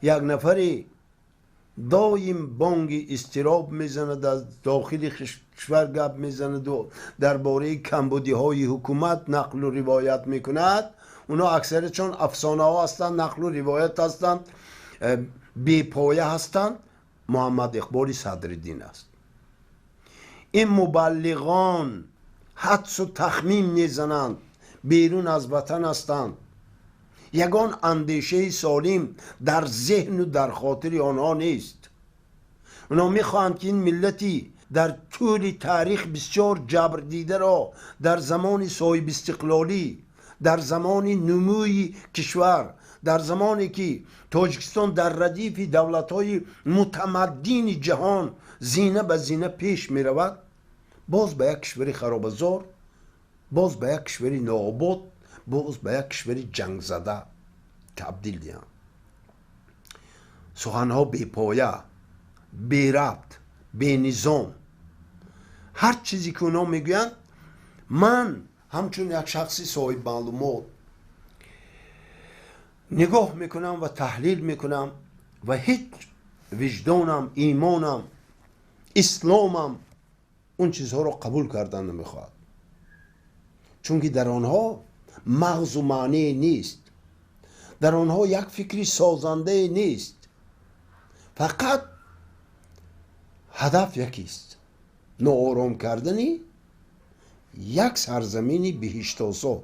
Як нафаре доим бонги изтироб мезанад, аз дохили кишвар гап мезанаду дар бораи камбудиҳои ҳукумат нақлу ривоят мекунад. Онҳо аксариятшон афсонаҳо ҳастанд, нақлу ривоят ҳастанд, бепоя ҳастанд. Муҳаммад Иқболи Садриддин аст. Ин мубаллиғон ҳадсу тахмин мезананд, берун аз ватан ҳастанд, ягон андешаи солим дар зеҳну дар хотири онҳо нест. Онҳо мехоҳанд, ки ин миллати дар тӯли таърих бисёр ҷабрдидаро дар замони соҳибистиқлолӣ, дар замони нумӯи кишвар, дар замоне ки Тоҷикистон дар радифи давлатҳои мутамаддини ҷаҳон зина ба зина пеш меравад, боз ба як кишвари харобазор, боз ба як кишвари нообод, боз ба як кишвари ҷангзада табдил диҳанд. Суханҳо бепоя, берабт, бенизом. Ҳар чизе ки онҳо мегӯянд, ман ҳамчун як шахси соҳибмаълумот нигоҳ мекунам ва таҳлил мекунам ва ҳеҷ виҷдонам, имонам, исломам он чизҳоро қабул кардан намехоҳад, чунки дар онҳо мағзу маъние нест, дар онҳо як фикри созандае нест. Фақат ҳадаф якист: ноором кардани як сарзамини биҳиштосо.